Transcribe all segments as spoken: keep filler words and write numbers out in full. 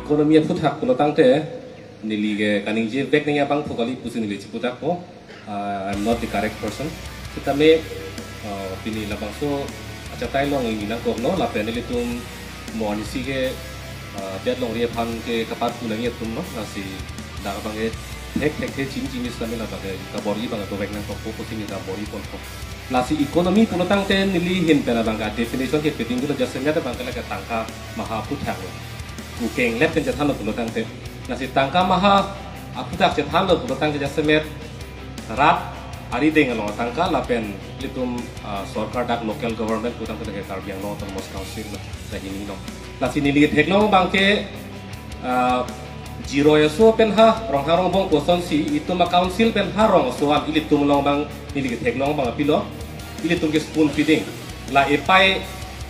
Economy aphuthak pulo tangte, neli ke kaningje vek nangji abang phu kali pusi neli chiputhak po. Uh, I'm not the correct person. Sitame, uh, pini labangso achatai along ingni nangkoklo, lapen nelitum mo anisi ke, uh, biat longri aphan ke kapat pu nangji atum lo, lasi dak abang ke thek thek the chini chini sitame labang ke kabor-i abang dovek nangkok po pusi neli kabor-i ponpo. Lasi economy pulo tangte neli ahin pen abang ke definition ke piding dolo, jasemet abang ke lake tangka maha aphuthak lo. Kukeng lep pen chethanlo pulo tangte. Lasi tangka maha aphuthak chethanlo pulo tangte jasemet rat arideng along tangka lapen ilitum, ah, sorkar dak local government pu tangte ke Karbi Anglong Autonomous Council la hini lo. Lasi neli theklong abang ke, ah, Jiroi aso pen ha Ronghang Rongbong kosonsi itum a-council pen ha rong aso an ilitum along abang neli theklong abang apilo. Ilitum ke spoon feeding. La epai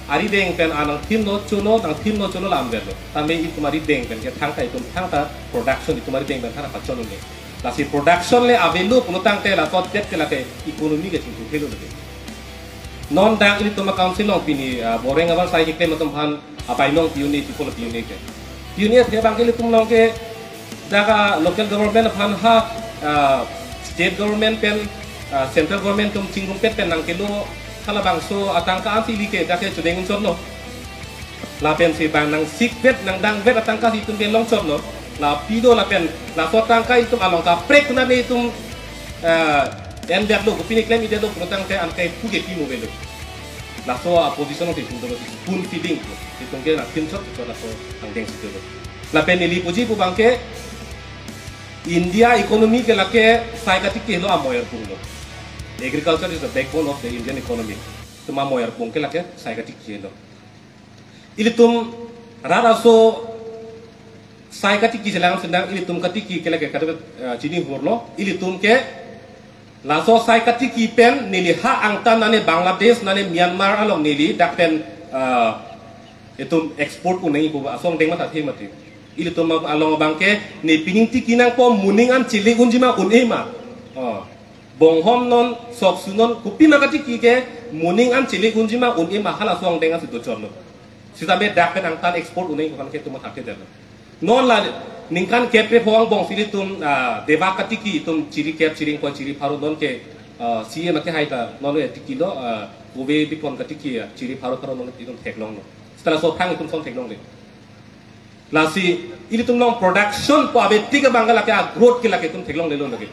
arideng pen anang thim lo cholo, nang thim lo cholo la amber lo. Tame itum arideng pen ke thangta itum thangta production itum arideng pen thangta pachon un'e. Lasi production le avelo pulo tangte laso det ke lake economy ke chingthurthelo lake. Non dak ilitum a-council along pini, ah, boreng abar sai keklem atum aphan abai nong pi un'e, people pi un'e ke. Pi un'e the abang ke ilitum along ke dak a-local government aphan ha, ah, state government pen, ah, central government atum chingrumpet pen nangkelo halabangso atangka ansi ili ke dak ke chodeng unchotlo. Lapensi abang nang sikvet nang dangvet atangka si itum ke longchotlo. La pilo lapen laso atangka itum along kaprek kuna ne itum, ah, en biak lo, kopine klem-i det lo pulo tangte anke pu ke pi mo avelo. Laso a-position si itum dolo, spoon feeding pu. Itum ke nang thim chot chot laso angdeng si dolo. Lapen neli puji pu abang ke India economy ke lake sai katiki lo, amoi arpung lo. Agriculture is the backbone of the Indian economy. Itum amoi arpung ke lake sai katiki lo. Ilitum rat aso sai katiki chelang sindang, ilitum katiki ke lake kadokave, eh, chini hurlo, ilitum ke laso sai katiki pen neli ha angtan nane Bangladesh nane Myanmar along neli dak pen, eh, itum export un nangji pu aso angdeng mathathe mati. Ilitum along abang ke ne pining tiki nangpo, moning an chili unji ma un-e ma. Oh. Bonghom non, soksu non, kopima katiki ke moning an chili unji ma un-e ma halaso angdeng ansi dochotlo. Sitame dak pen angtan export un nangji pu aphan ke itum mathathe det lo. Non la ningkan kep kre pho angbong si ilitum, ah, Debak katiki itum chiri kep, chiri ingkoi, chiri pharo non ke, ah, C M ake hai ta non le tiki lo, ah, Kove Bipon katiki, ah, chiri pharo pharo non itum theklonglo. Seta laso aphrang itum son theklongle. Lasi ilitum along production pu ave tik abang ke lake a-growth ke lake itum theklonglelo lake.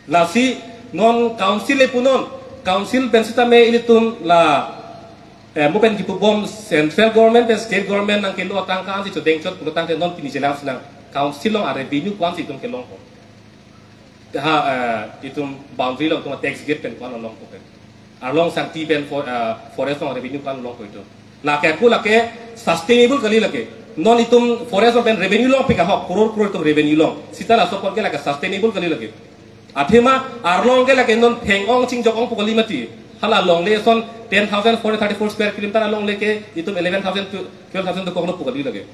Lasi non council le punon, council pen sitame ilitum la, eh, mo pen kipubom central government pen state government nangkelo atangka ansi chodeng chot pulo tangte non pini chelang sinang council along a-revenue ko-ansi itum kelongpo. Ha, eh, itum boundary along itum tax gate pen ko-an longpo pen. Arlong sangti pen for, eh, forest along revenue ko-an longpo itum. Lake ako lake sustainable kali lake. Non itum forest along pen revenue longpik ahok, crore crore itum revenue long. Seta laso apot ke lake sustainable kali lake. Athema arlong ke lake non theng-ong chingjok-ongpo kali mati. Hala longle ason ten thousand four hundred thirty-four square kilometer alongle ke itum eleven thousand to twelve thousand dokoklo pu kali lake.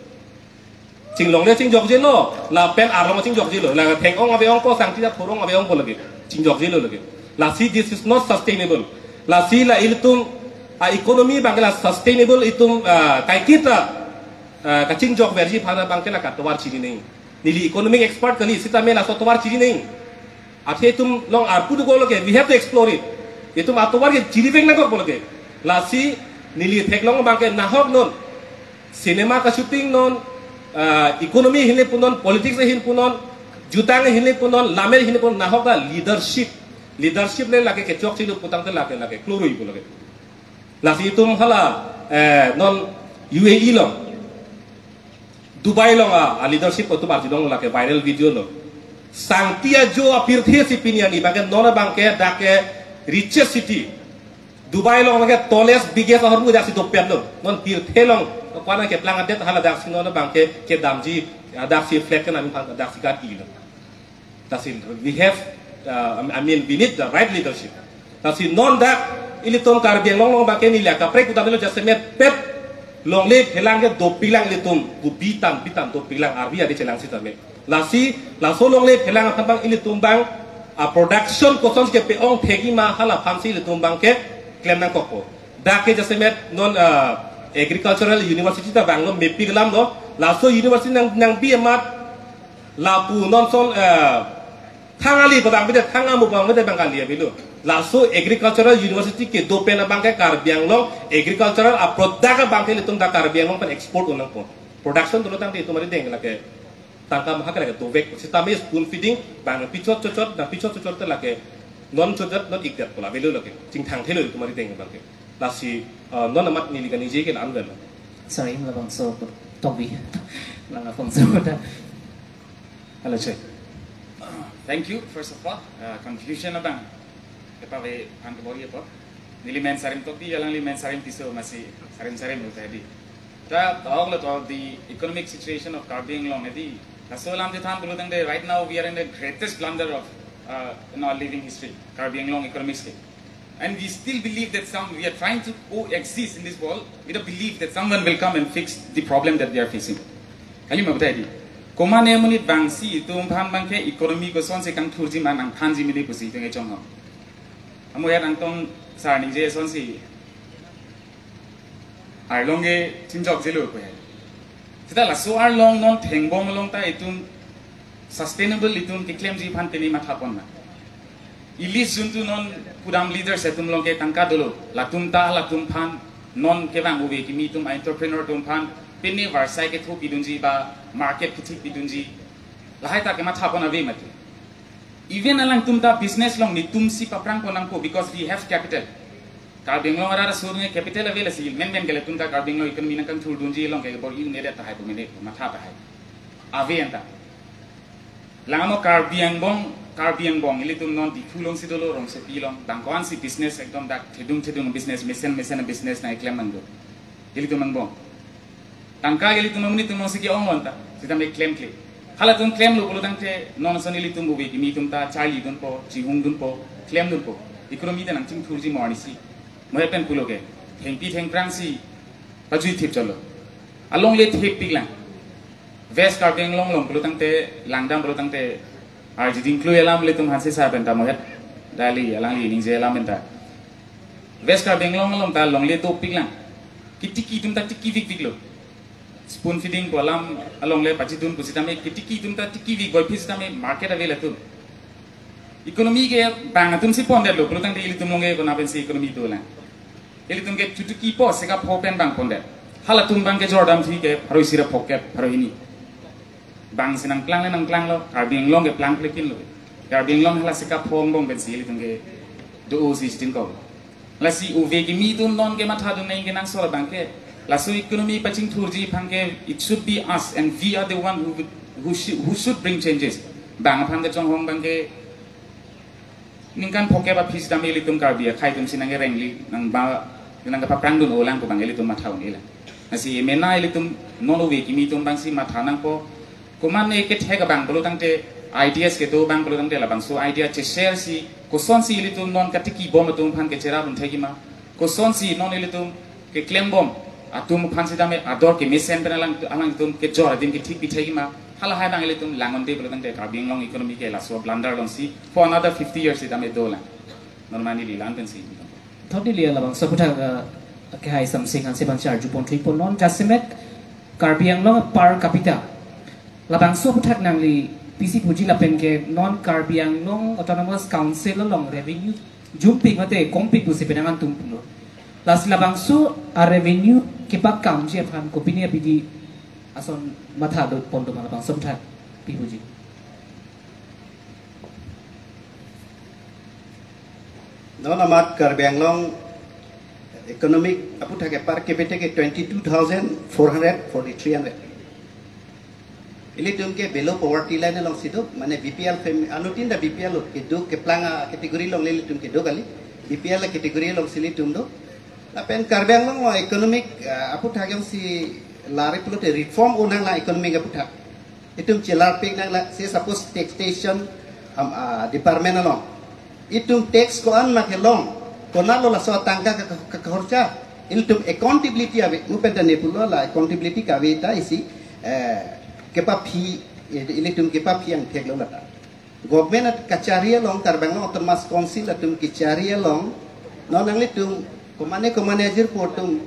Chinglongle chingjokjelo, lapen arlong chingjokjelo, la theng-ong ave-ongpo, sangti ta phurong ave-ongpo lake, chingjokjelo lake. Lasi this is not sustainable. Lasi la ilitum a-economy abang ke la sustainable itum, ah, kaiketa, ah, kachingjok verji aphan abang ke la katovar chini nangji. Neli economic expert kali, sitame laso tovar chini nangji. Athe itum along arpu dokoklo ke, we have to explore it. Itum atovar ke chirivek nangkokpo lake. Lasi neli theklong abang ke nahok non cinema ka-shooting non, ah, economy ahin le punon, politics ahin punon, jutang ahin le punon, lam ahin le punon, nahok ta leadership. Leadership le lake kechokche lo pu tangte lake, lake klorui pu lake. Lasi itum hala, eh, non U A E along, Dubai along a, a-leadership atum arjulong lake viral video lo. Sangti ajo apirthe si pini arni abang ke non abang ke dak ke richest city. Dubai along abang ke tallest, biggest ahormu daksi dopet lo. Non pirthe along ko-an keplang adet hala daksi non abang ke kedamji, daksi flag kenam aphan daksi ka-i lo. Lasi we have, uh, I mean, we need the right leadership. Lasi non dak ilitum Karbi Anglong along abang ke neli akaprek utam lo, jasemet pet longle phelang ke dopiklang ilitum, gu bitam bitam dopiklang, arvi ave chelang sitame. Lasi laso longle phelang aphan abang ilitum abang a-production kosonsi kepe-ong thekji ma hala aphansi ilitum abang ke klem nangkokpo. Dak ke jasemet non, ah, Agricultural University ta vanglo, mepik alam lo. Laso university nang, nangpi amat lapu non son, eh, thang ali pa bang bide, thang amu bang bide bang kali avelo. Laso Agricultural University kedo pen abang ke Karbi Anglong agricultural a-product abang ke ilitum ta Karbi Anglong pen export un nangpo. Production dolo tangte itum arideng lake tangka maha ke lake dovek, sitame spoon feeding bang pichot chochot, nangpichot chochot te lake non chochot non ikdat pu la avelo lake. Chingthang thelo itum arideng abang ke. Lasi, eh, non amat neli kaningje ke la-an vel. Sorry, labangso tokbi. Labangso ta. Hello, check. Thank you, first of all. Uh, confusion abang kepave aphan kebor-i apot. Neli men Sarim Tokbi, alangli men Sarim Tisso, masi Sarim Sarim lo tadi. Ta talk lo to the economic situation of Karbi Anglong edi. Laso alam chethan pulo tangte, right now we are in the greatest blunder of, uh, in our living history, Karbi Anglong economics ke. And we still believe that some, we are trying to coexist in this world with a belief that someone will come and fix the problem that we are facing. Kali ma batai di. Komane amonit vangsi itum aphan abang ke economy kosonsi kangthurji ma nangthanji mene pusi itum kechonghong. Amo ya nangtong sar ningje asonsi arlong ke chingjokjelo pu he. Seta laso arlong non thengbom along ta itum sustainable itum keklemji aphan pini mathapon na. Ili juntu non pudam leaders atum along ke tangka dolo. Latum ta latum aphan non kevang ove kimi atum entrepreneur atum aphan pini varsai kethu pidunji ba market kethik pidunji. Lahai ta kemathapon ave mati. Even alangtum ta business along netumsi paphrangpon nangpo because we have capital. Karbi Anglong arat asur nge capital ave, lasi menmen ke latum ta Karbi Anglong economy nangkangthurdunji along ke bor-i un-edet tahai pu mene matha tahai. Ave anta. Lang amo Karbi Angbong, Karbi Angbong, ilitum non Diphu alongsi dolo, rongsopi along, bang ko-ansi business ekdom dak thedung thedung business, mesen mesen business nangkeklem nangdo. Ilitum angbong. Tangka ke ilitum amonit atum alongsi ke-ong lo anta, sitame klemkle. Halatum klemlo pulo tangte, non ason ilitum ove kimi atum ta charlidunpo, chinghungdunpo, klemdunpo. Economy ta nangchingthurji mo arnisi. Mo hepen pulo ke, thengpi thengphrangsi pajuithip chotlo. Alongle thip piklang. West Karbi Anglong along pulo tangte, langdam pulo tangte, arjiding klui alam ilitum Hanse sar penta mo het, dali alangli ningje alam penta. West Karbi Anglong along ta longle dopiklang. Kitiki atum ta tiki vikviklo. Spoon feeding pu alam alongle pachidun pusitame kitiki atum ta tiki vik boy pusitame market ave latum. Economy ke bang atumsi pondetlo, pulo tangte ilitum along ke kona pensi economy dolang. Ilitum ke chutukipo, seka pho pen bang pondet. Halatum abang ke jordam thi ke pharo isi ra phokep, pharo hini. Bangsi nangklang le nangklanglo, Karbi Anglong ke plangplekinlo. Karbi Anglong hala seka pho angbong pensi ilitum ke do-osi chitin ko. Lasi ove kimi atum non kemathadun nang ke nangsor abang ke. Laso economy pachingthurji aphan ke, it should be us and we are the one who would, who should, who should bring changes. Bang aphan kechonghong abang ke ningkan phokep aphi sitame ilitum Karbi akhei atumsi nangkerengli, nangba, nangkepaphrangdun-olang pu abang ilitum matha un-elang. Lasi emena ilitum non ove kimi atum abangsi matha nangpo. Komane kethek abang pulo tangte, ideas kedo abang pulo tangte labangso idea cheshare si, kosonsi ilitum non katikibom atum aphan kecherap un thekji ma, kosonsi non ilitum keklembom atum aphan sitame ador kemesen pen alang, alangtum kejor adim kethik pithekji ma, halahai abang ilitum lang un-e pulo tangte Karbi Anglong economy ke laso blunder alongsi for another fifty years sitame dolang. Non mane neli la-an pensi. Thot neli labangso aputhak, eh, kehai Samsing Hanse abang si arjupon thuipo non jasemet Karbi Anglong per capita. Labangso aputhak nangli pisi puji lapen ke non Karbi Anglong Autonomous Council along revenue jumpik mate kongpik pusi penang antum pulo. Lasi labangso a-revenue kepakamji aphan kopine abidi ason matha do pon do ma labangso aputhak pi puji. Non amat Karbi Anglong economic aputhak ke per capita ke twenty-two thousand four hundred forty-three hundred. Ilitum ke below poverty line alongsi do, mane B P L family, anuttin ta B P L lo, kedo keplang a-category along ilitum kedo kali, B P L category alongsi ilitum do. Lapen Karbi Anglong lo economic, ah, aputhak jongsi lari pulote reform un nanglang economic aputhak. Itum chelarpik nanglang, say suppose taxation, um, ah, department along. Itum tax ko-an ma kelong, konatlo laso atangka ka, ka, ka, kakhorcha. Ilitum accountability ave, mo pen ta ne pulo la accountability kave ta isi, eh, kepaphi, ilitum kepaphi angthek lo lata. Government at kachari along, Karbi Anglong Autonomous Council atum kachari along, non nanglitum, komane komane ajirpo atum,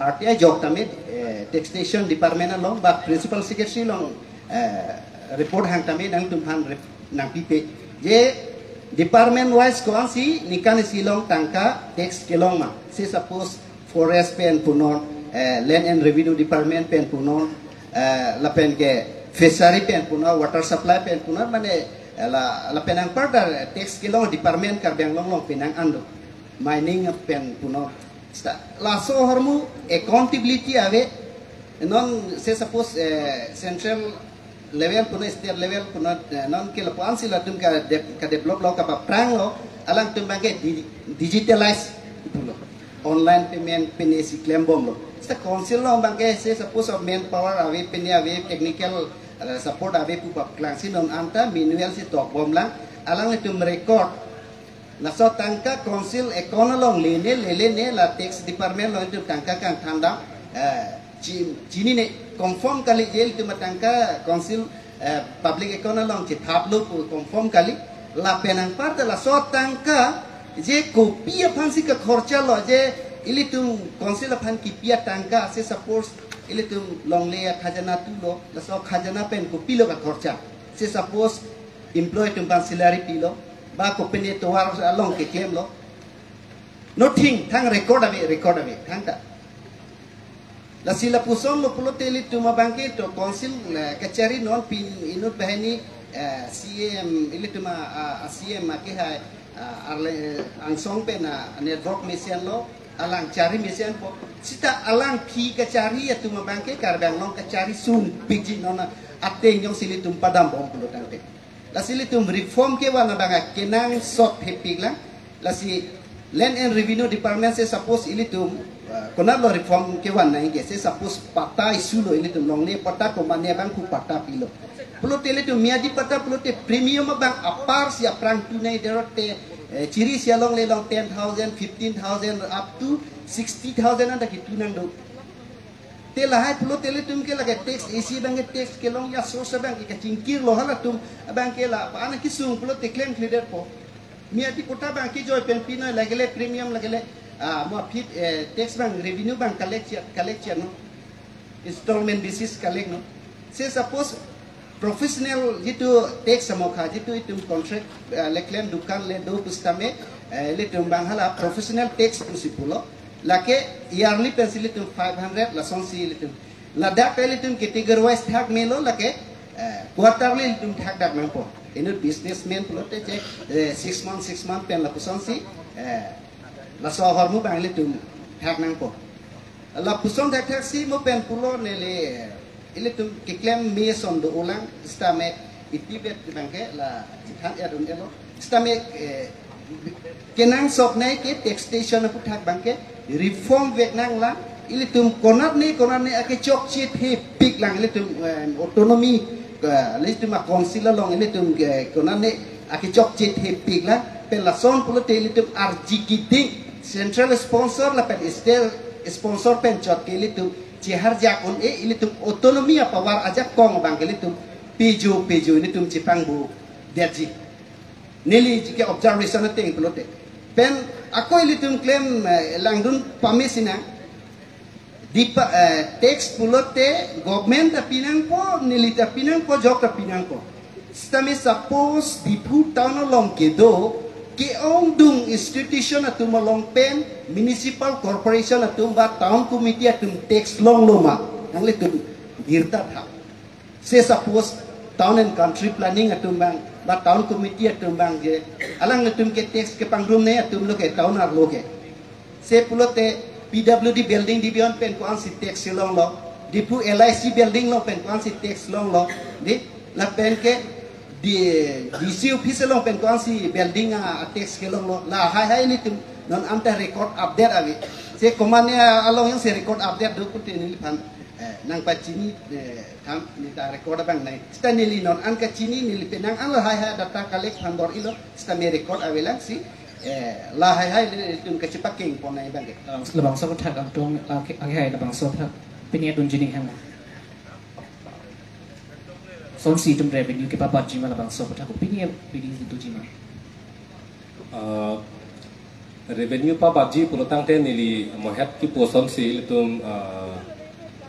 R T I ajok tame, eh, taxation department along ba principal secretary along, eh, report hang tame nangtumphan rep-, nangpipe. Je department wise ko-ansi ningkan isi along tangka tax kelong ma. Say suppose forest pen punon, eh, land and revenue department pen punon, eh, lapen ke fishery pen punon, water supply pen punon, mane, eh, la, lapen anparta tax kelong department Karbi Anglong along penang an do. Mining pen punon. Seta, laso ahormu accountability ave. Non say suppose, eh, central level punon, state level punon, eh, non ke lapu-ansi latum ka de-, ka develop lo, ka paprang lo, alangtum abangke di-, digitalize pulo. Online payment pine si klembom lo. Seta council along abangke say suppose of manpower ave, pine ave, technical, eh, support ave pu paklangsi non anta manual si tokbom lang, alanglitum record. Laso tangka council account along lene, lelene, la tax department along itum tangka kangthandam, eh, chi-, chinine, confirm kali je ilitum atangka council, eh, public account along chethaplo pu confirm kali. Lapen anparta laso tangka je kopi aphansi kakhorcha lo, je ilitum council aphan kipi atangka, say suppose ilitum longle akhajana tulo, laso khajana pen kopilo kakhorcha. Say suppose employee atum aphan salary pilo, ba kopine tovar along keklemlo. Nothing, thang record ave, record ave, thangta. Lasi lapuson lo pulote ilitum abangke to council, eh, kachari non pini inut banghini, eh, C M, ilitum a, a, a C M akehai, ah, arle, eh, angsong pen a network mesen lo, alang chari mesenpo. Seta alangphi kachari atum abangke Karbi Anglong kachari sungpikji non ateng jongsi ilitum padambom pulo tangte. Lasi ilitum reform kevan abang akenangsot hepik lang. Lasi Land and Revenue Department say suppose ilitum, uh, konat lo reform kevan nangke, say suppose patta issue lo, ilitum longle patta komane abang pu patta pilo. Pulote ilitum miyadi patta pulote premium abang aparsi aphrang tunai derote, eh, chirisi alongle along ten thousand, fifteen thousand up to sixty thousand anta kitu nangdo. Te lahai pulote ilitum ke lake tax, isi abangke tax kelong ya source abangke kachingkirlo, halatum abangke la pa ana kisung pulote klem clear po. Miyadi patta abangke joy pen pinoi, lagele premium lagele, ah, mo aphi, eh, tax abang revenue abang collect chot, collect chot non. Installment basis collect non. Say suppose professional jitu tax amokha, jitu itum contract, eh, le klem dukan le do pu sitame, eh, ilitum abang hala professional tax pusi pulo. Lake yearly pensi ilitum five hundred lasonsi ilitum. Ladak ilitum category wise thak melo lake, eh, quarterly ilitum thak dak nangpo. Inut businessman pulote je, eh, six month, six month pen lapusonsi, eh, laso ahormu abang ilitum thak nangpo. Lapuson thakthaksi mo pen pulo neli, eh, ilitum keklem meson do ulang sitame itibet abangke la jithan er un-elo. Sitame, eh, kenangsot nai ke taxation aputhak abangke reform vek nanglang, ilitum konatne konatne akechokche thepik lang, ilitum, eh, autonomy, eh, ilitum a council along ilitum, eh, konatne akechokche thepik lang, pen lason pulote ilitum arji kiding central sponsor lapen state sponsor pen chot ke ilitum cheharjak un-e, ilitum autonomy apower ajakong abangke ilitum pejo pejo ilitum chepangbu detji. Neli jike observation ateng pulote. Pen ako ilitum klem, eh, langdun pame sinang. Dipa, eh, tax pulote government ta pinangpo, neli ta pinangpo, jok ta pinangpo. Sitame suppose Diphu town along kedo, ke-ongdung institution atum along pen, municipal corporation atum ba town committee atum tax longlo ma, nanglitum girta tha. Say suppose town and country planning atum abang, ba town committee atum abang je, alanglitum ke tax kepangrum ne atum lo ke town arlo ke. Say pulote P W D building division pen ko-ansi tax longlo, Diphu L I C building along pen ko-ansi tax longlo, di, lapen ke di, D C office along pen ko-ansi building a, a tax kelonglo, lahai hai ilitum non anta record update ave. Say komane along jongsi record update do pulote neliphan, eh, nangpachini, eh, tham, neta record abang nai. Seta neli non an kachini, neli penang an lahai hai data collect aphan bor-ilo, sitame record avelang si, eh, lahai hai ilitum kachepakeng pon nai abangke. Labangso aputhak angtung, angke, angke hai labangso aputhak pini adun jining hang. Sonsi itum revenue kepabatji ma labangso aputhak pini, pini itu jima. Uh, Revenue pabatji pulo tangte neli mohet kipu asonsi ilitum, ah,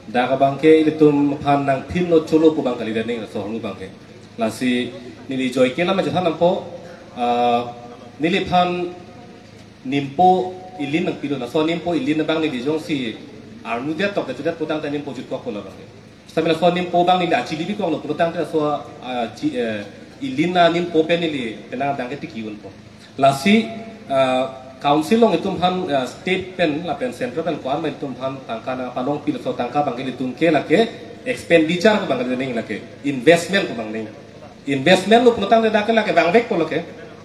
dak abangke ilitum aphan nangphinlo cholo pu abang kalidet ning laso ahormu abangke. Lasi neli joike lam chethan nangpo, ah, neliphan nimpo ilin nangpilo, laso nimpo ilin abang neli jongsi arnu det tok det chudet pu tangte nimpo jutkokpo labangke. Sambil laso nimpo abang neli achili bikoklo pulo tangte laso, ah, chi-, eh, ilin animpo pen neli penang adang ke tiki unpo. Lasi, ah, council along itum aphan, ah, state pen lapen central pen ko-an ma itum aphan tangka nangpalongpi, laso tangka abangke ilitum ke lake expenditure pu abang ning, lake investment pu abang ning. Investment lo pulo tangte dak ke lake vangvekpo lake.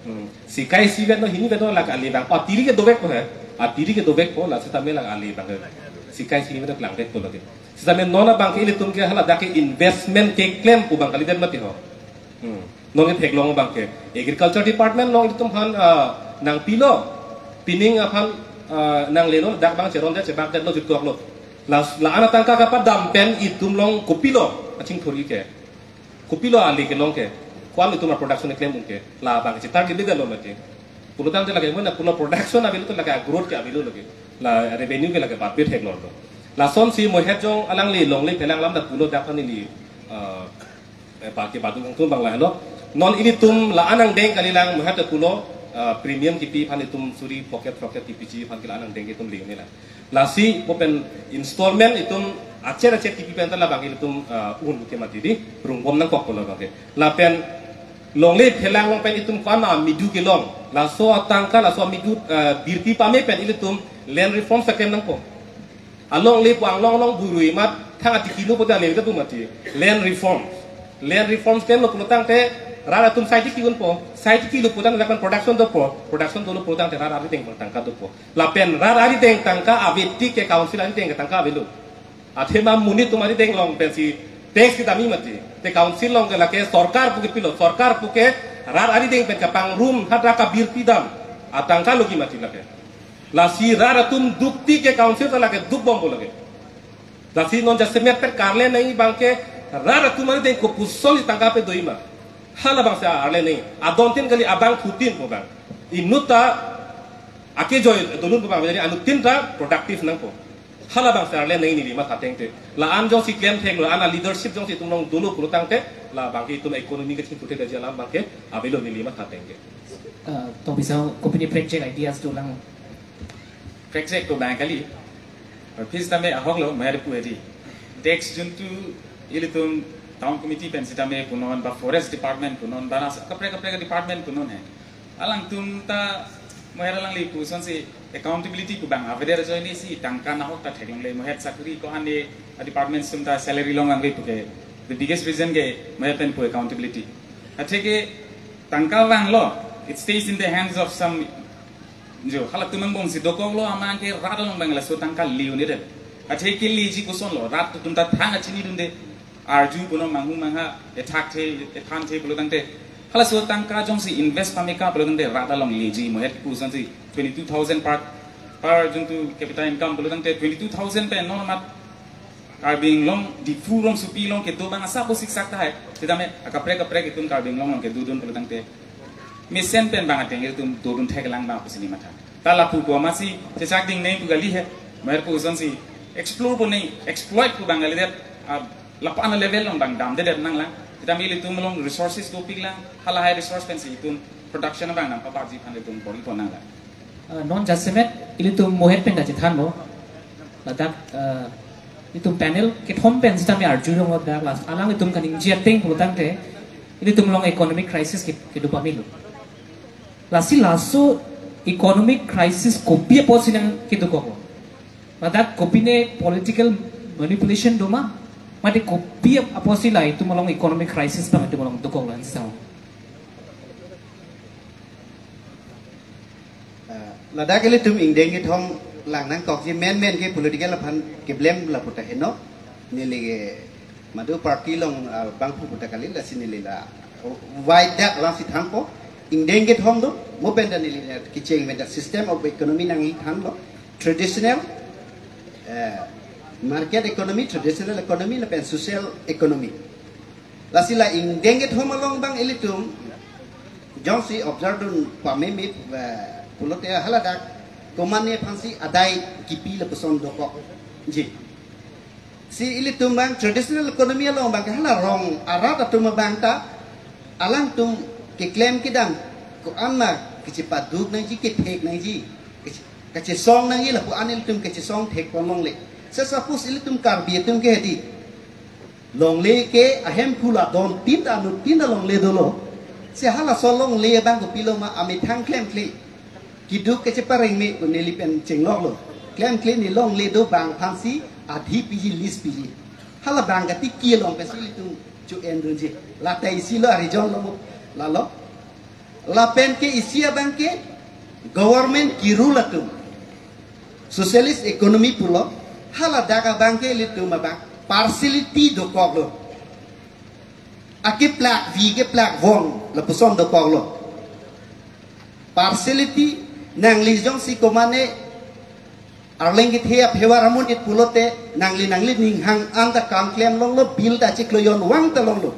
Hmm. Sikai isi vet lo, hini vet lo, lake ale vang. Atiri ke dovekpo he. Atiri ke dovekpo, la sitame lake ale vang. Sikai isi vet lo langvekpo lake. Sitame non abangke ilitum ke hala dak ke investment keklem pu abang kalidet mati ho. Hmm. Non ke theklong abangke. Agriculture Department along ilitum aphan, ah, nangpilo. Pining aphan, ah, nanglelo, dak abang cherondet chebakdetlo jutkoklo. La, la-an atangka kapadam pen itum along kopilo achingthurji ke. Kopilo ale kelong ke. Ko-an itum a-production keklem un ke. Labang chetar ke beda lo mati. Pulo tangte lake mo na pulo production avelo to lake a-growth ke avelo lake. La revenue ke lake bapet hek lor lo. Lasonsi mohet jong alangli longle phelang lam ta pulo dak neli, eh, eh, ba kebadun atum abang lahelo. Non ilitum la-an angdeng kalilang mohet ta pulo, eh, premium kipi aphan itum suri pocket pocket kipiji aphan ke la-an angdeng itum ling nela. Lasi mo pen installment itum achet achet kipi pen ta labang ilitum, ah, un ke mati di rungbom nangkokpo labangke. Lapen longle phelang along pen itum ko-an amidu kelong. Laso atangka, laso amidu, ah, birpi pame pen ilitum land reforms keklem nangpo. Alongle pu anglong along burui mat thang atiki lo pu ta le ta pu mati. Land reforms. Land reforms klemlo pulo tangte rat atum sai tiki unpo. Sai tiki lo pulo tangte lapen production dopo. Production dolo pulo tangte rat arideng tangka dopo. Lapen rat arideng tangka ave tik ke council arideng ke tangka avelo. Athema monit atum arideng along pensi tax kedam-i mati. Te council along ke lake sorkar pu kepilo, sorkar pu ke rat arideng pen kapangrum hatra kabirpi dam atangka logi mati lake. Lasi rat atum duk tik ke council ta lake dukbompo lake. Lasi non jasemet pen karle nangji abangke rat atum arideng kopusonsi tangka pe do-i ma. Halabangsi arle nangji. Adontin kali, abangphutin pu abang. Inut ta akejoi dolun pu abang, jadi anuttin ta productive nangpo. Halabangsi arle nangji neli matha ateng te. La-an jongsi klem theklo, la-an a-leadership jongsi itum along dolo pulo tangte, labangke itum economy kachingthur thekji alam abangke avelo neli matha ateng ke. Uh, to bisa kopine prekjak ideas dolang. Prekjak to abang kali. Office tame ahok lo, mayar pu edi. Tax juntu ilitum town committee pen sitame punon, ba forest department punon, ba ras kaprek kaprek department punon he. Alangtum ta mayar alangli pusonsi accountability pu abang avedet ajoine si tangka nahok ta theklongle, mohet sakuri ko-an de department sum ta salary longle pu ke. The biggest reason ke mayar pen pu accountability. Atheke tangka vanglo, it stays in the hands of some Jo, halatum angbongsi dokoklo, amat ke rat along abang laso tangka le un-edet. Athe keleji kosonlo, rat atum ta thang achinidunde. Arju punon manghu mangha, ethakthe, ethan the pulo tangte. Halaso tangka jongsi invest pameka pulo tangte rat along leji, mohet pusonsi twenty-two thousand per, per juntu capita income pulo tangte twenty-two thousand pen non mat Karbi Anglong, Diphu rongsopi along kedo abang asap bo siksak tahai. Sitame akaprek kaprek itum Karbi Anglong along kedodun pulo tangte mesen pen abang ateng itum dodun theklang abang pusi neli matha. Ta lapu pu amatsi chechak ding nangji pu kali he. Mayar pusonsi explore pu nangji, exploit pu abang kalidet, ah, lapu-an level along abang damdedet nanglang. Sitame ilitum along resources dopiklang, halahai resource pensi itum production abang nangpabatji aphan itum bor-ipo nanglang. Uh, non jasemet ilitum mohet pen ta chethanlo. Ladak, uh, itum panel kethom pen sitame arjulong ladak la alanglitum kaningje ateng pulo tangte ilitum along economic crisis ke, kedo pamelo. Lasi laso economic crisis kopi apotsi nangkedokoklo? Ladak kopine political manipulation doma? Mate kopi apotsi la itum along economic crisis abang itum along dokoklo ansau? Ah, ladak ilitum ingdeng kethom lang nangkokji menmen ke political aphan keblem lapu ta heno. Neli ke madu party along, ah, abangphu pu ta kali, lasi neli la, oh, wide dak alongsi thanpo. Ingdeng kethom do, mo pen ta neli la kecheng pen ta system of economy nangli thanlo. Traditional, eh, market economy, traditional economy, lapen social economy. Lasi la ingdeng kethom along abang ilitum jongsi observe dun pamemit, eh, pulote haladak Komane aphansi adai kipi lapuson dokokji. Si ilitum abang traditional economy along abang hala rong arat atum abang ta alangtum keklem kedam ko-an ma kachepaduk nangji, kethek nangji, kache-, kachesong nangji lapu-an ilitum kachesong thekpon longle. Se suppose ilitum Karbi atum ke hedi longle ke ahemphu la don tin ta anut tin ta longle dolo. Se halaso longle abang kopilo ma amethang klemkle. Keduk kachepareng me ko neli pen chengloklo. Klemkle ne longle do abang aphansi adhi piji, lease piji. Hala abang katiki along pensi ilitum cho-en dunji. Lata isi lo a-region lo mo. Lalo. Lapen ke isi abang ke government ke-rule atum. Socialist economy pulo, haladak abang ke ilitum abang partiality dokoklo. Akeplak vi keplak vong lapuson dokoklo. Partiality, nangli jongsi komane Arleng kethe aphevar amonit pulote nangli nangli ninghang anta kam klem longlo, bill ta chiklo yon vang ta longlo.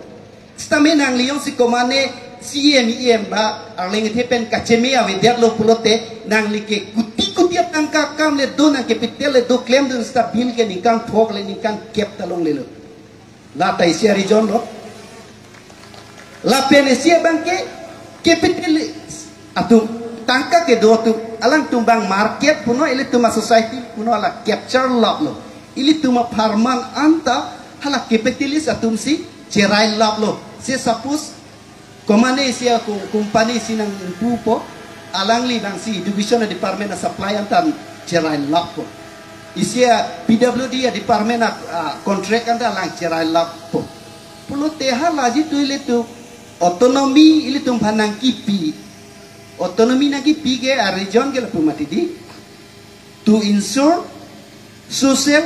Sitame nangli jongsi komane C M, E M ba Arleng kethe pen kacheme avedetlo pulote nangli ke kuti kuti atangka akam le do, nang capital le do klemdun sita bill ke ningkan thok le ningkan kep ta longlelo. Lata isi a-region lo. Lapen isi abang ke capitalist atum, tangka kedo atum, alangtum abang market puno, ilitum a-society puno hala capture lap lo. Ilitum apharman anta hala capitalist atumsi cherai lap lo. Se suppose komane isi a-co-, company isi nangpupo, alangli abangsi education a-department a-supply anta cherai lappo. Isi a-P W D a-department a, a-contract anta alang cherai lappo. Pulote hala jitu ilitum autonomy ilitum aphan nangkipi. Autonomy nangkipi ke a-region ke lapu mati di. To ensure social,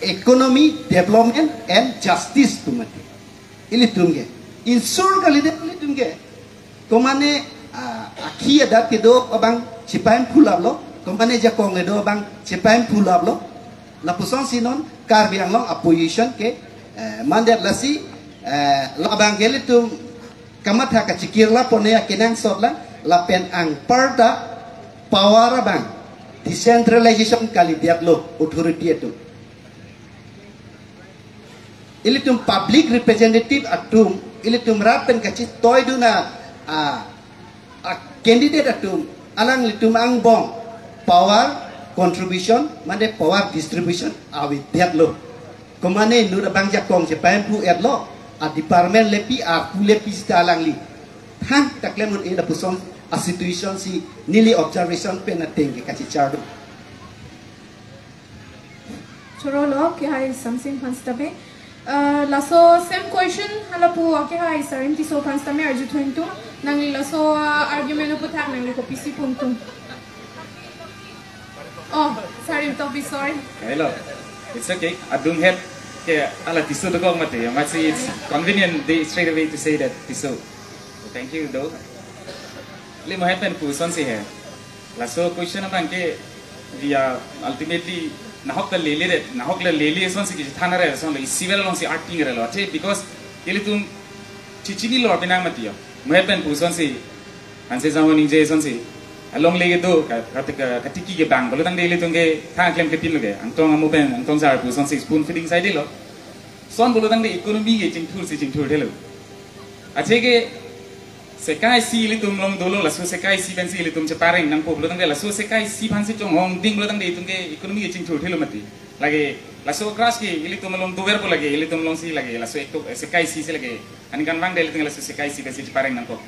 economy, development and justice pu mati. Ilitum ke ensure kalidet ilitum ke. Komane, ah, akhi adat kedo abang chepahemphu laplo, komane jakong kedo abang chepahemphu laplo. Lapusonsi non Karbi Anglong a-position ke, eh, mandet, lasi, eh, labang ke ilitum kamatha kachikir lapone akenangsot lang, lapen anparta power abang decentralization kalidetlo authority atum. Ilitum public representative atum, ilitum rat pen kachitoidun a, a, a-candidate atum, alanglitum angbong power contribution, mane power distribution avedetlo. Komane inut abang jakong chepahemphu-etlo, a-department lepi, arpu lepi sita alangli thang ta klem un-e lapuson a-situation si neli observation pen ateng ke kachechardun. Chorolo, kehai Samsing aphan sitame. Uh, laso same question, halapu kehai Sarim Tisso aphan sitame arjuthu ingtung. Nangli laso, uh, argument aputhak nangli kopisi pu ingtung. Oh, Sarim Tokbi, sorry. Hello. It's okay. Adung het ke hala Tisso dokok mati. Masi it's convenient, they straight away to say that Tisso. Thank you, though. Le mo het pen pu asonsi he. Laso question abang ke dia ultimately nahok ta lele re, nahok le lele asonsi kisi thana re, asonle isi vel alongsi acting re lo. Athe because ilitum chichinilo penang mati yo. Mo het pen pu asonsi, Hanse Jangho ningje asonsi, alongle kedo ka, ka, ka, katiki ke abang, pulo tangte ilitum ke thang klemklepinlo ke, Angtong amo pen, Angtong sar pu asonsi spoon feeding side lo. Son pulo tangte economy ke chingthursi chingthurthelo. Athe ke sekai isi ilitum along dolo, laso sekai isi pensi ilitum chepareng nangpo pulo tangte laso sekai isi aphansi chonghong ding pulo tangte itum ke economy ke chingthurthelo mati. Lake laso crash ke ilitum along doverpo, lake ilitum alongsi lake laso ekto, eh, sekai isi si lake aningkanvang de ilitum laso sekai isi pensi chepareng nangpo.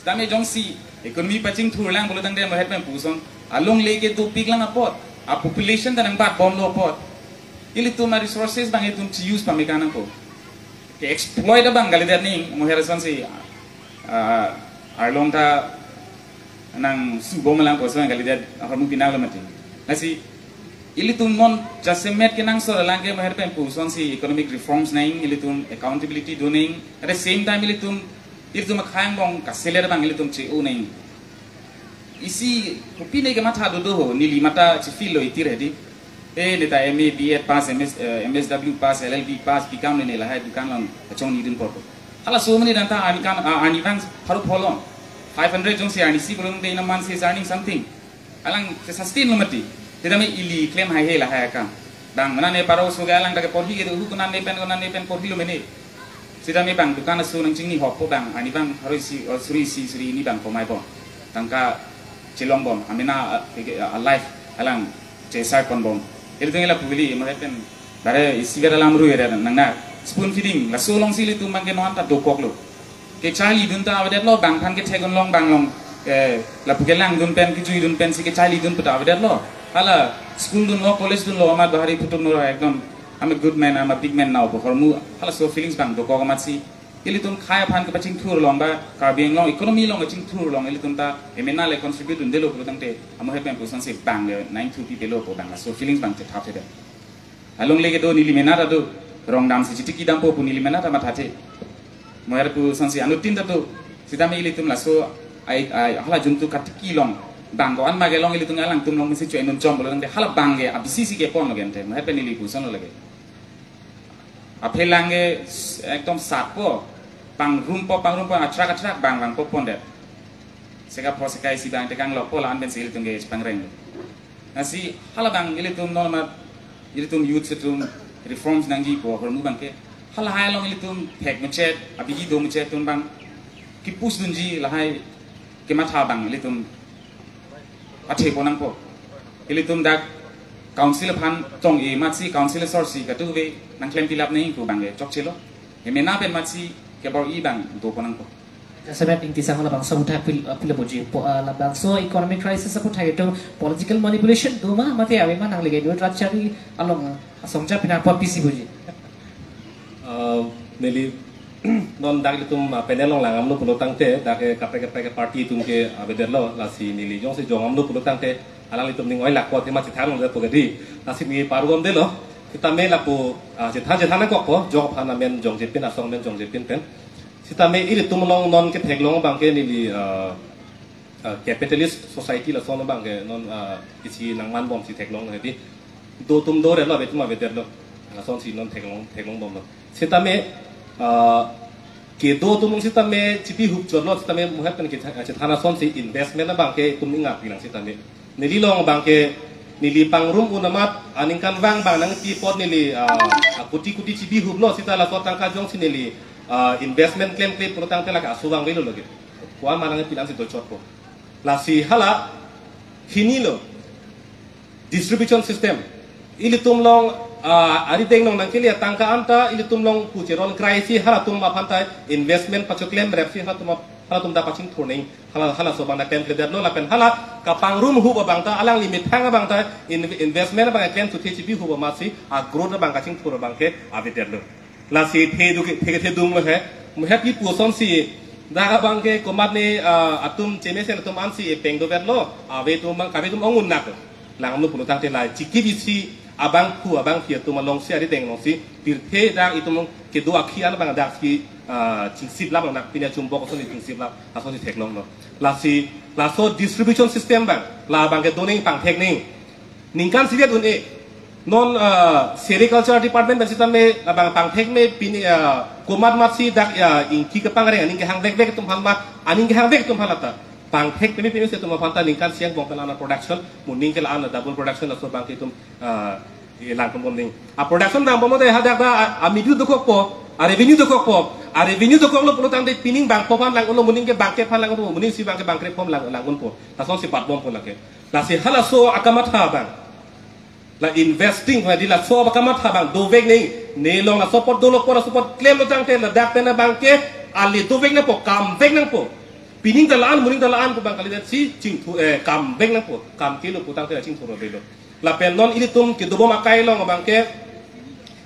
Sitame jongsi economy pachingthurlang pulo tangte mo het pen pu ason, alongle ke dopiklang apot, a-population ta nangbatbomlo apot, ilitum a-resources abang ilitum che-use pame ka nangpo. Ke-exploit abang kalidet ning, mo het asonsi, ah, arlong ta nangsubomlang pu ason kalidet ahormu pinanglo mati. Lasi ilitum non jasemet kenangsot alang ke mo het pen pu asonsi economic reforms nang, ilitum accountability do nang, at the same time ilitum, ilitum akhei angbong kaseler abang ilitum che-o nang. Isi kopine kematha dodo ho, neli matha chefeel lo itir hedi. Eh, neta M A, B Ed pass, M S, eh, M S W pass, L L B pass, B Com le ne lahai dukan along kachongnidun porpo. Halaso amonit anta arni kan, ah, arni abang pharo pholong. Five hundred jongsi arnisi pulo tangte in a month he is earning something. Alang ke sustain lo mati. Sitame ili klem haihe lahai akam. Bang mena ne paro suga alang ta ke porhi ke do hu kunan ne pen kunan ne pen porhi lo mene. Sitame bang dukan asu nang chingni hop po bang ani bang harui si, oh, suri si suri ini bang komai po. Tangka chelong bom amena, ah, ke, ke, ah, life alang chesai pon bom. Ilitum ila pugili mo pen bare isi gara lam rui re nang na spoon feeding laso alongsi ilitum bang ke non ta dokok lo. Kecharlidun ta avedet lo, bang aphan kethek un long bang long, eh, lapu kelang dun pen, kejui dun pen si kecharlidun puta avedet lo. Hala school dunlo, college dunlo, amat bahari putum nura ekdom, "I'm a good man, I'm a big man now," pu ahormu, halaso feelings bang dokok amatsi. Ilitum khei aphan kepachingthur long ba, Karbi Anglong economy along kachingthur long, ilitum ta, emena le contribute dunde lo pulotangte, amohet pen puson si bang le, nine two people lo pu bang, laso feelings bang chetap thedet. Along leke do neli mena ta do. Rong dam si chitiki dampo pu neli mena ta mathathe. Moher pu sansi anuttin ta do. Sitame ilitum laso ai, ai, hala jumtu katiki long. Bang ko-an ma ke long ilitum alangtum along si choi nun chom bolo tangte hala bang ke abisi si kepon lo gente. Moher pen neli puson lo lake. Aphelang ke s-, ekdom sat po. Pangrum po, pangrum po, atrak atrak bang bang po pondet. Seka pho seka isi bang tekang lo po la-an pen si ilitum ke pangreng. Lasi hala bang ilitum normal, ilitum youth atum reforms nangji pu ahormu bang ke. Hala hai along ilitum thek muchet, abidi do muchet atum bang. Kipus dunji lahai kematha bang ilitum athe po nangpo. Ilitum dak council aphan tong-e amatsi council sorsi katuve nang klem pilap nangji pu bang ke chokche lo. Emena pen amatsi kebor-i bang do po nangpo. Jasemet Ingti Sangma labangso aputhak pil-, uh, pilo boji. Po, uh, labangso economic crisis aputhak itum political manipulation do ma mate ave ma nang lege do rat chari along, uh, asong cha pina po pisi boji. Uh, neli non dak ilitum, uh, panel along lang-am lo pulotangte dak ke kaprek kaprek party atum ke avedet lo lasi neli jongsi jong-am lo pulotangte alanglitum ning oi lak po tema chethang lo po gadi lasi neli paru-am de lo. Sitame lapu, uh, chethan chethan nangkok po jok aphan amen jongjepin asong amen jongjepin pen. Sitame ilitum along non ketheklong abang ke neli, ah, ah, capitalist society lason abang ke non, ah, isi nangman bomsi theklong hedi. Do atum do re lo, ave atum avedet lo. Lasonsi non theklong, theklong bomlo. Sitame, ah, kedo atum sitame chipi hup chot lo, sitame muhet pen ke chethan asonsi investment abang ke itum ingat bilang sitame. Neli along abang ke, neli pangrum un amat, aningkanvang bang nangpi apot neli, ah, ah, kuti kuti chibi hup lo sita laso atangka jongsi neli, ah, investment klemkle pulotangte lake aso vangvelo lake. Ko-an ma nangpi an si dochot po. Lasi hala, hini lo, distribution system. Ilitum along, ah, arideng along nangkele atangka anta, ilitum along pucheron krai si halatum aphan ta investment pachoklem rep si halatum ap-, halatum ta pachingthur neng. Hala, halaso abang ta klemkledet lo lapen hala kapangrum hup abang ta alangli methang abang ta in-, investment abang klem tuthe chibi hup amatsi a-growth abang kachingthur abang ke avedet lo. Lasi the do ke, the ke the dung lo he. Muhet kipu asonsi dak abang ke komatne, ah, atum chemesen atum ansi epeng dovet lo. Ave atum abang kave atum ong un nak. Lang-am lo pulotangte la chiki bisi abangphu abangphi atum alongsi arideng alongsi pirthe dak itum along kedo akhi an abang daksi, ah, chingsiplap abang dak pini achumbok asonsi chingsiplap asonsi theklong lo. Lasi laso distribution system abang la abang ke do neng pangthek neng. Ningkan sivet un-e. Non, ah, sericulture department pen sitame abang pangthek me pini, ah, komat matsi dak, ah, ingki kepangreng aning kehang vekvek atum aphan ma aning kehang vek atum aphan lata. Pangthek pini pini si atum aphan ta ningkan siang bong pen ana production, moning ke la ana double production laso abang ke itum, ah, langpon bom neng. A production bang bom de hadak ta a, a midu dokok po, a revenue dokok po, a revenue dokok lo pulotangte pining bangpho aphan lang-un lo, moning ke bangkre aphan lang-un po, moning si bang ke bangkre phom lang, lang-un po. Lasonsi bat bom po lake. Lasi halaso akamatha abang. La investing hadi laso akamatha abang dovek neng, ne along laso apot dolok po laso apot klem lotangte ladak pen abang ke ale dovek nangpo, kamvek nangpo. Pining ta la-an, moning ta la-an pu abang kalidet si chingthu, eh, kamvek nangpo, kamke lo pulotangte chingthur avelo. Lapen non ilitum kedobom akai along abang ke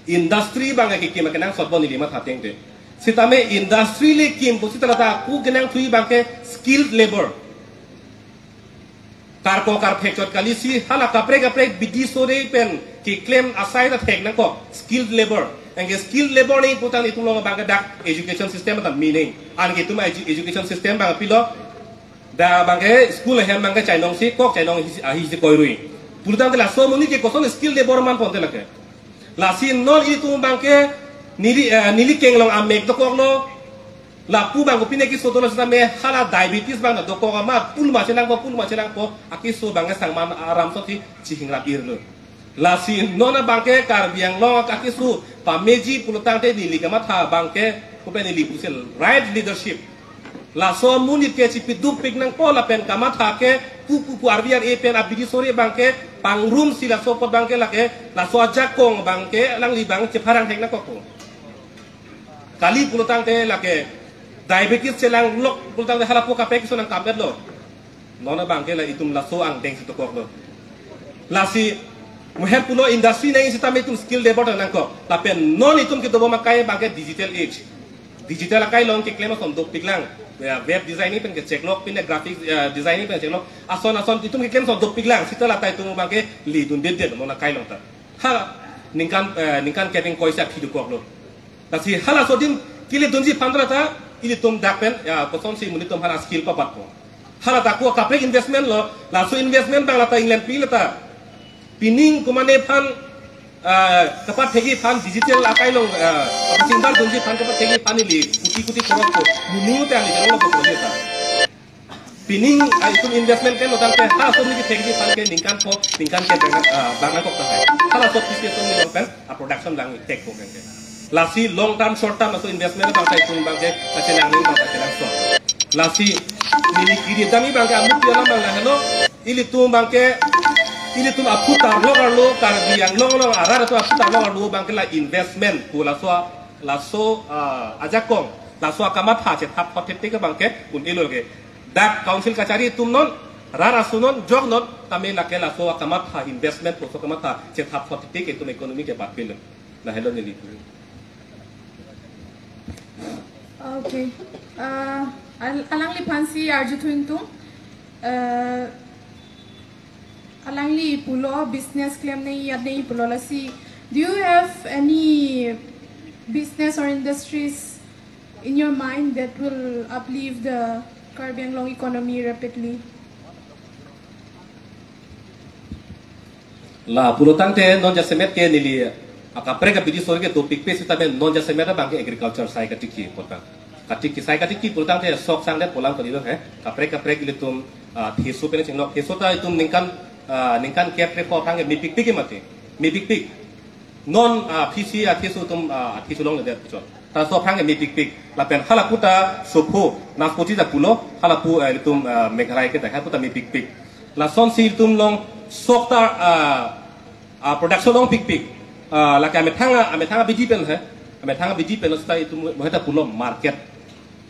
industry abang ke kim kenangsot bom neli matha ateng te. Sitame industry le kim pu sita lata ku kenangthui abang ke skilled labor. Karko karphek chot kali si hala kaprek kaprek bidi sore pen keklem asai ta thek nangkok skilled labor. Anke skilled labor neng pulotang itum along abang ke dak education system ta mi neng. Anke itum edu-, education system abang pilo. Dak abang ke school ahem abang ke chainong si kok, chainong ahi si, ahi si koirui. Pulotangte laso amonit ke koson skilled labor man ponte lake. Lasi non itum abang ke neli, eh, neli keng along amek dokok lo. Lapu abang kopine keso dolo sitame hala diabetes abang dokok amat pul ma chelangpo, pul ma chelangpo, akeso abang ke sangman aram so si chihingrap irlo. Lasi non abang ke Karbi Anglong akeso pameji pulotangte neli kamatha abang ke kopi neli pusi right leadership. Laso amonit ke chipiduk pik nangpo lapen kamatha ke pu pu pu R V R A pen abidi sore abang ke pangrum si laso apot abang ke lake laso ajakong abang ke alangli abang chepharang thek nangkokpo. Kali pulotangte lake diabetes chelanglok pulotangte halapu kaprek keso nangkam-etlo. Non abang ke la itum laso angdeng si dokoklo. Lasi moher pulo industry nang sitame itum skill development nangkok. Lapen non itum kedobom akai abang ke digital age. Digital akai along keklem ason dopiklang. Ya, web designing pen kecheklok, pine graphic, eh, designing pen cheklok. Ason ason itum keklem ason dopiklang. Seta lata itum abang ke ledundedet non akai along ta. Ha, ningkan, eh, ningkan kepeng koisa phi dokoklo. Lasi halaso adim keledunji aphan lata, ilitum dak pen, ya, kosonsi monit atum hala skill pabatpo. Hala ta ko kaprek investment lo, laso investment abang lata England pi lata. Pining komane aphan, ah, kapathekji aphan digital akai along, ah, apa singbar dunji aphan kapathekji aphan ili, kuti kuti korok ko, munu te ali jalong ko lata. Pining, ah, itum investment kelotangte, halaso ni kethekji aphan ke ningkan pho, ningkan ke abang, ah, abang nangkok tahai. Halaso pisi itum ni pen, ah, production abang thekpo ke. Lasi long term, short term, laso investment abang ta itum abang ke, kachelang ni abang kachelang so. Lasi, neli kiri dami abang ke amuk dia abang la helo, ilitum abang ke, ilitum aphutar lo arlo, Karbi Anglong along arat atum aphutar lo arlo abang ke la investment, pu laso, laso, ah, ajakong, laso akamatha chethap thotthete ke abang ke, un-elo ke. Dak council kachari atum non, rat aso non, jok non, tame lake laso akamatha investment, laso akamatha chethap thotthete ke itum economy ke batpilo. La helo neli. Okay. Uh, al- alangliphansi arjuthu ingtung. Uh, alangli pulo business klem nangji, yat nangji pulo lasi. Do you have any business or industries in your mind that will uplift the Karbi Anglong economy rapidly? La pulotangte non jasemet ke neli akaprek abidi sore ke dopikpe sitame non jasemet abang ke agriculture sai katiki pota. Katiki sai katiki pulotangte sok sang det pulang kali lo he. Kaprek kaprek ilitum, ah, theso pen chenglok. Theso ta itum ningkan, ah, ningkan kep re ko aphrang ke mepikpik mati. Mepikpik. Non, ah, P C, ah, theso atum, ah, theso longledet chot. Ta so aphrang ke mepikpik. Lapen halapu ta sopho, naspoti ta pulo, halapu, eh, itum, ah, Meghalaya ke ta, halapu ta mepikpik. Lasonsi itum along sok ta, ah, ah, production longpikpik. Ah, lake amethang, amethang abidi pen he. Amethang abidi pen lo seta itum moheta pulo market.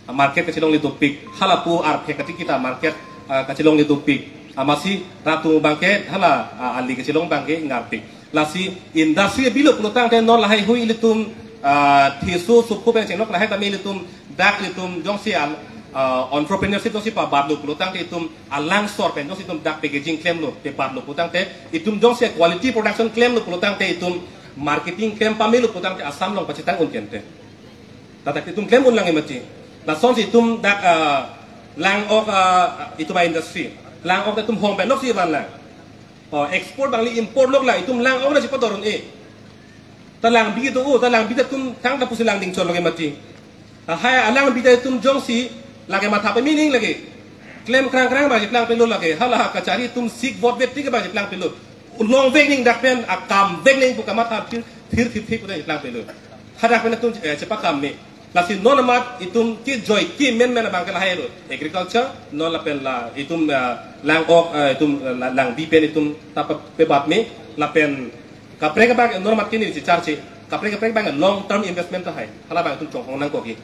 Ah, market kachelongle dopik. Halapu arphe katiki ta market, ah, kachelongle dopik. Amatsi rat atum abang ke hala, ah, ali kachelong abang ke ngarpik. Lasi industry bilo pulotangte non lahai hui ilitum, ah, theso sopho pen chenglok lahai tame ilitum dak ilitum jongsi al, ah, entrepreneurship jongsi pabatlo pulotangte itum alangsor pen jongsi itum dak packaging klemlo, pebatlo pulotangte itum jongsi quality production klemlo pulotangte itum marketing klem pamelo pulotangte Assam along pachethang un kente. Ladak itum klem un lang mati. Lasonsi itum dak, ah, lang-ok, ah, itum a-industry. Lang-ok itum hong pen lok si van lang. Oh, export abang le import lok lang, itum lang-ok na chipador un-e. Ta langbi do, oh, ta langbi ta itum tang ta pusi langding chot lok mati. Lahai alangbi ta itum jongsi lake matha pame nang lake. Klem krang krang abang cheplang pelo lake. Hala kachari itum sik vot vet tik abang cheplang pelo. Longvek nang dak pen akam vek nang pu kamatha thir thir thir thir pu ta cheplang pelo. Hadak pen atum, eh, chepakam me. Lasi non amat itum kejoi kemen men abang ke lahai lo. Agriculture, non lapen la itum, eh, lang-ok, eh, itum, eh, la- langbi pen itum ta pe- pebat me, lapen kaprek abang non amat kini si charche. Kaprek kaprek abang long term investment tahai. Hala abang itum chonghong nangkok ke.